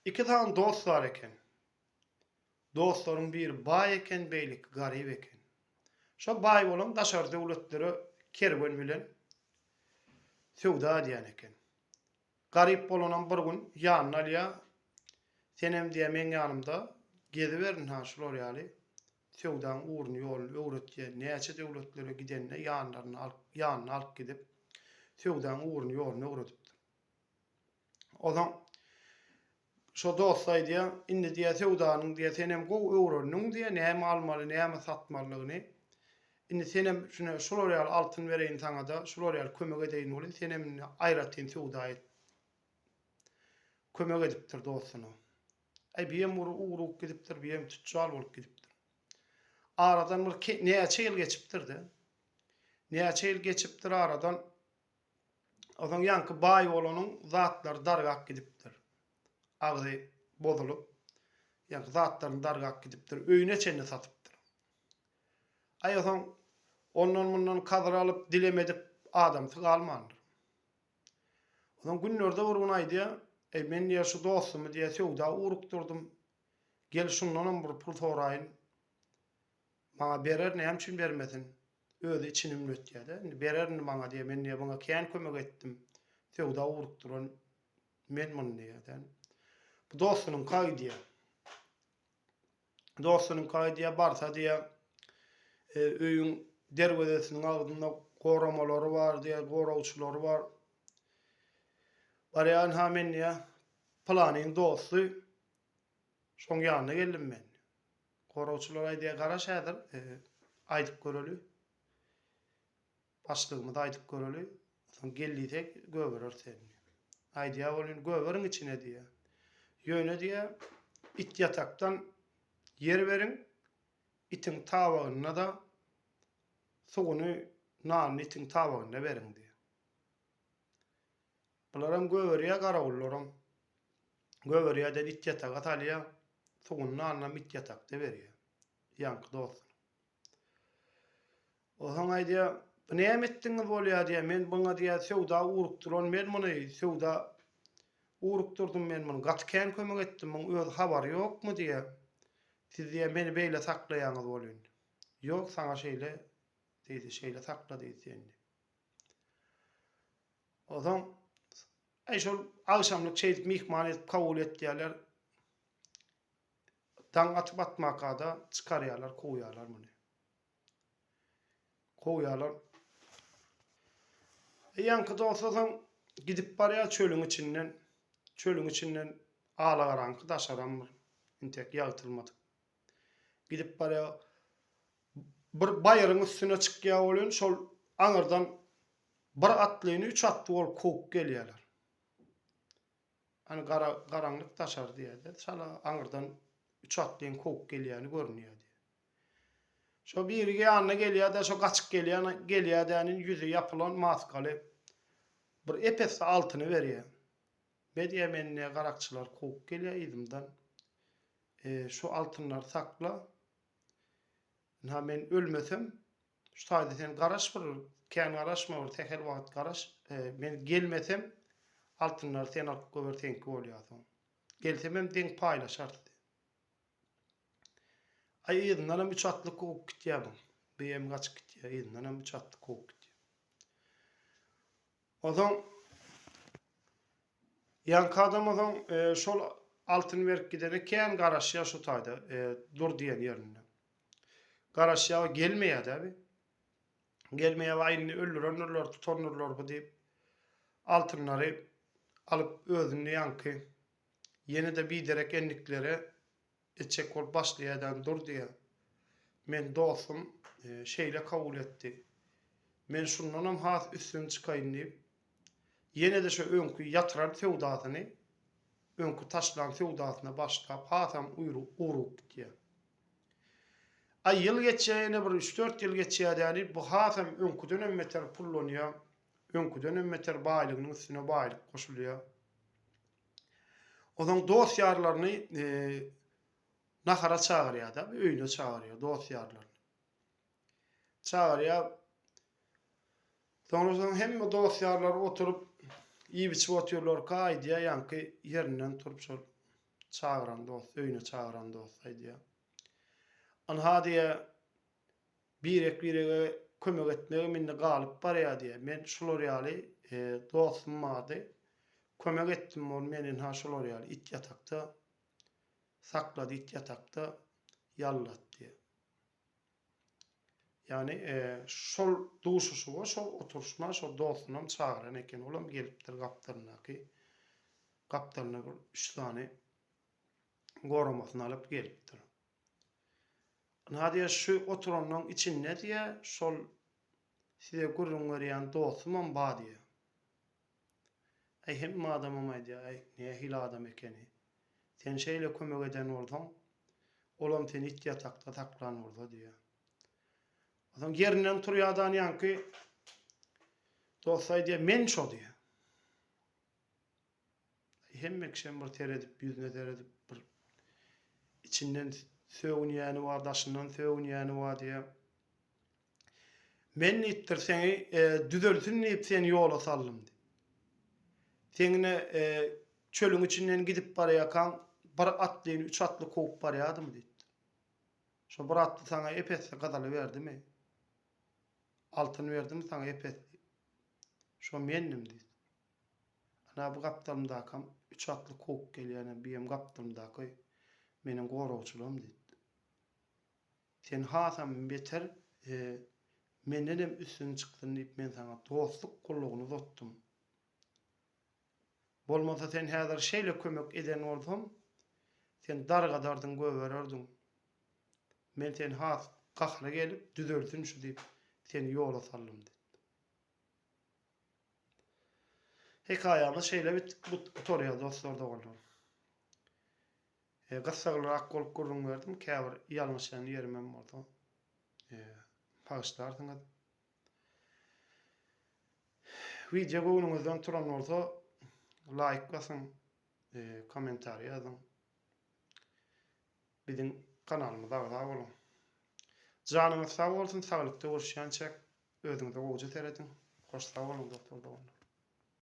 Iki sany dost bar eken. Dostlaryň biri baý eken, beýleki garyp eken. Şo baý bolan daşary döwletlere kerwen bilen söwda edýän eken. Garyp bolanam bir gün ýanyna alýar. Senem diýýär meň ýanymda geziber ynha şular ýaly söwdaň ugruny ýoluny öwret diýýär. Näçe döwletlere gidende ýanlaryna alyp ýanyna alyp gidip söwdaň ugruny ýoluny öwredipdir. Onsoň şo dosty aýdýar, indi diýýär söwdanyň diýýär senem gowy öwrendiň diýýär, näme almaly, näme satmalydygyny. Indi senem şune şular ýaly altyn bereýin saňa-da, şular ýaly kömek edeýin welin senem indi aýratyn söwda et. Kömek edipdir dostuna. Aý biýem bir ugrugyp gidipdir, biýem tüçjar bolup gidipdir. Aradan bir näçe ýyl geçipdir-de. Näçe ýyl geçipdir aradan. Onsoň ýaňky baý bolanyň zatlary dargap gidipdir. Agzy bozulyp, ýaňky zatlaryny dargap gidipdir. Öýüne çenli satypdyr. Aý onsoň ondan-mundan kazyr alyp dilemedik adamsy galmandyr. Onsoň günlerde bir gün aýdýar, Eý, men diýýär, şu dostumy diýýär, söwda ugrukdyrdym. Gel şundanam bir pul soraýyn. Maňa berer, näme üçin bermesin? Özi içini ümletýär-de. Indi berer indi maňa diýýär. Men diýýär, muňa kän kömek etdim. Söwda ugrukdyran men muny diýýär-de. Bu dostunyňka gidýär. Dostunyňka gidýär, barsa diýýär, e, öýüň derwezesiniň agzynda goramalary bar diýýär, goragçylary bar. Barýan ha men diýýär, pylanyň dosty. Şoň ýanyna geldim men. Goragçylar aýdýar, garaş häzir, aýdyp göreli. Başlygymyza aýdyp göreli. Soň gel diýsek, göberer seni. Aýdýar welin, göberiň içine diýýär. Ýöne diýýär, it ýatakdan ýer beriň, itiň tabagynda-da suwuny, nanyny itiň tabagynda beriň diýýär. Bularam göberýär garawullaram. Göberýär-de it ýataga salýar. Suwuny nanynam it ýatakda berýär. Ýaňky dostuny. Onsoň aýdýar, bu näme etdiňiz bolýar diýýär. Men buňa diýýär söwda ugrukdyran men muny söwda ugrukdyrdym men muny. Gaty kän kömek etdim. Muň öz habary ýokmy diýýär. Siz diýýär meni beýle saklaýaňyz bolýn. Ýok saňa şeýle diýdi, şeýle sakla diýdi seni. Onsoň aý şol agşamlyk şeýdip myhman edip kabul etýärler. Daň atyp atmaka-da çykarýarlar, kowýarlar muny. Kowýarlar. E, ýaňky dost soň gidip barýar çölüň içinden. Çölüň içinden alagaraňky daşaram bir intek ýagtylmadyk. Gidip barýar. Bir baýryň üstüne çykýar welin şol aňyrdan bir atlyny üç atly bolup kowup gelýärler. Hany gara garaňlyk daşary diýýär-de, çala aňyrdan üç atlyň kowup gelýäni görünýär diýýär. Şo biri ýanyna gelýär-de, şo gaçyp gelýän gelýär-dänin ýüzi ýapylan maskaly bir ep-esli altyny berýär. Be diýýär, meni diýýär garakçylar kowup gelýär yzymdan. E, şu altynlary sakla. Ynha men ölmesem, şu taýda sen garaş bir, kän garaşma bir sähel wagt garaş. E, men gelmesem, altynlary sen alyp goýber, seňki bolýar soň. Gelsemem deň paýlaşarys. Aý yzyndanam üç atly kowup gitýär bu. BM gaçyp gitýär, yzyndanam üç atly kowup gitýär. Onsoň ýaňky adam onsoň e, şol altyn berip gidene kän garaşýar şu taýda e, dur diýen ýerinde. Garaşýar gelmeýär-dä bi. Gelmeýär we indi öldürendirler, tutandyrlar bu diýip altynlary alyp özüni ýaňky ýene-de biderek endiklere etjek bolup başlaýadan dur diýýär. Men dostum şeýle kabul etdi. Men şundanam has üstün çykaýyn diýip, ýene-de şo öňki ýatyran söwdasyny, öňki taşlan söwdasyna başlap hasam ugrugyp gitýär. Aý ýyl geçýär ýene bir üç-dört ýyl geçýär däli bu hasam öňküdenem beter pullanýar, öňküdenem beter baýlygynyň üstüne baýlyk goşulýar. Onuň dost-ýarlaryny nahara çagyrýar-da, öýüne çagyrýar dost-ýarlaryny. Çagyrýar. Soňra soň hemme dost-ýarlary oturyp, iýip-içip otyrlarka aýdýar ýaňky ýerinden turup şol. Çagyran dost, öýüne çagyran dost aýdýar. Ynha diýýär, birek-birege kömek etmegim indi galyp barýar diýýär. Men şular ýaly dostum bardy. Kömek etdim ol meni ynha şular ýaly it ýatakda saklady, it ýatakda ýallatdy diýýär. Ýagny şol duşuşyga, şol oturyşma şol dostunam çagyran eken. Olam gelipdir gapdalyndaky gapdalyna bir üç sany goramasyny alyp gelipdir. Ynha diýýär, şu oturanlaryň içinde diýýär, şol size gürrüň berýän dostumam bar diýýär. Äý, hemme adamam aýdýar, äý, nähili adam ekeni. Sen şeýle kömek eden bolsaň, olam seni it ýatakda saklan bolsa diýýär. Onsoň ýerinden turýardan ýaňky dosty aýdýar, men şo diýýär. Hemme kişem bir seredip, ýüzüne seredip bir içinden sögünýäni bar, daşyndan sögünýäni bar diýýär. Men diýipdir, seni e, düzelsin diýip seni ýola saldym diýip. Seňine e, çölüň içinden gidip barýarkaň bir atlyny, üç atly kowup barýardymy diýipdir. Şo bir atly saňa ep-esli gyzyly berdimi? Altyn berdimi saňa ep-esli? Şo mendim diýipdir. Ana bu gapdalymdakam üç atly kowup gelýänem, biem gapdalymdaky meniň goragçylygym diýipdir. Sen hasam beter mendenem üstün çyksyn diýip men saňa dostluk gullugyny uzatdym. Bolmasa sen häzir şeýle kömek eden bolsam, sen dargadardyň gögererdiň. Men seni has gahary gelip düzelsin şu diýip seni ýola saldym diýipdir. Hekaýamyz şeýle gutarýar dostlar doganlar. Gyssaglyrak bolup gürrüň berdim, käbir ýalňyşan ýerimem bolsa bagyşlarsyňyz. Wideo göwnüňizden turan bolsa laýk basyň, kommentariý ýazyň. Biziň kanalymyza agza boluň. Janyňyz sag bolsun, saglykda görüşýänçäk özüňize gowja serediň. Hoş sag boluň dostlar doganlar.